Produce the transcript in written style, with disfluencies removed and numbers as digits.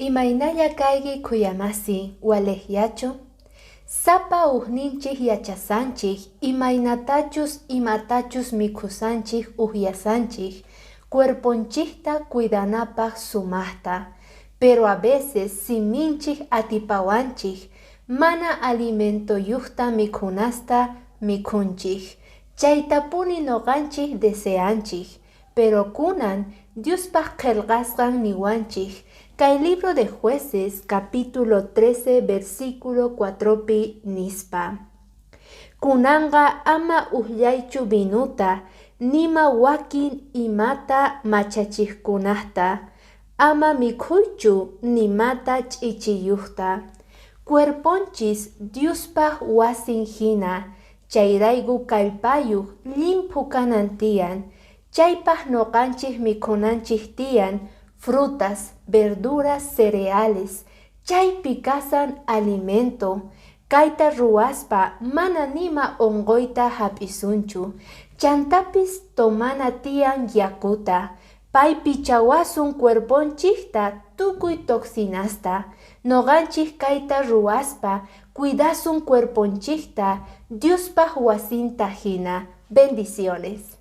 Imaynalla kayki khuyamasi, waliqyachu? Sapa ujninchik yachasanchik imaynatachus imatachus mikhusanchik ujyasanchik cuerponchikta cuidanapaq sumaqta. Pero a veces siminchik atipawanchik mana alimentoyuqta mikhunasta mikhunchik. Chaytapuni nuqanchik deseanchik. Pero kunan Diospaq qillqasqan niwanchik kay libro de Jueces capítulo 13 versículo 4pi nispa: Kunanqa ama ujyaychu vinuta, nima wakin imata machachiqkunata, ama mikhuychu nimata ch'ichiyuqta. Cuerponchis Diospaq wasin hina, chayrayku kallpayuq llimphu kanan tiyan. Chaypaq nuqanchik mikhunanchik tiyan frutas, verduras, cereales. Chaypi kasan alimento. Kayta ruwaspa mana nima unquyta hap'isunchu. Chantapis tomana tiyan yakuta. Pay pichawasun cuerponchikta tukuy toxinasta. Nuqanchik kayta ruwaspa cuidasun cuerponchikta Diospaq wasinta hina. Bendiciones.